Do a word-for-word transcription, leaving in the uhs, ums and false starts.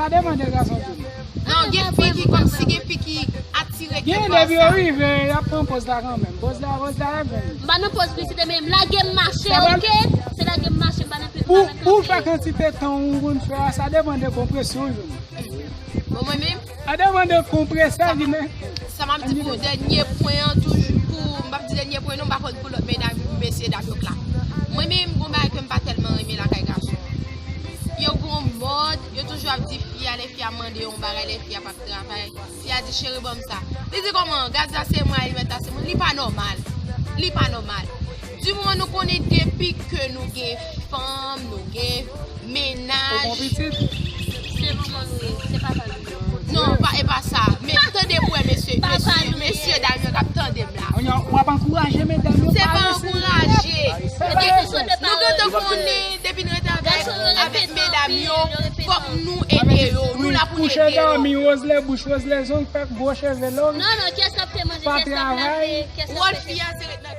Sa depann de gason tou. Non, gen fi ki kòmsi gen fi ki atire kèk yo. Gen depi yo rive, y ap pran pòz la kanmenm. Pòz la, pòz la ap vin. M pa nan pòz plisite, men m lage m mache, oke? Se lage m mache, m pa nan plis. Pou, pou fè kantite tan ou konn fè a, sa depann de konpresyon ou jwenn. Bon, mwen menm, sa depann de konpresè li, men. Sa m ap di pou dènye pwen an, toujou pou, m p ap di dènye pwen non, m pa konn pou lòt medam, mesye dam yo k la. Mwen menm, gon bagay ke m pa tèlman renmen lakay gason. Yo gon mòd, yo toujou ap di fi a, lè fi a mande yon bagay, lè fi a p ap travay. Fi a di, "Cheri, ban m sa." Li di, "Kòman? Gaz la se mwen, alimèt la se mwen." Li pa nòmal. Li pa nòmal. Di moman nou konnen depi ke nou gen fanm, nou gen mennaj. Ou gon pitit? Se manman nou ye, se papa nou ye. Non, pa, e pa sa. Men tande pou wè mesye, mesye, mesye dam yo k ap tande m la. Kounye a, w ap ankouraje medam yo. Se pa ankouraje. Nou gentan konnen depi n rete avèk, avèk medam yo, fòk nou ede yo. Nou la pou n ede yo. Kouche dòmi, woz le bouch, woz le zong, fè gwo cheve long. Non, non, kiyès k ap fè manje, kiyès k ap lave, kiyès k ap fè. Wòl fi a se ret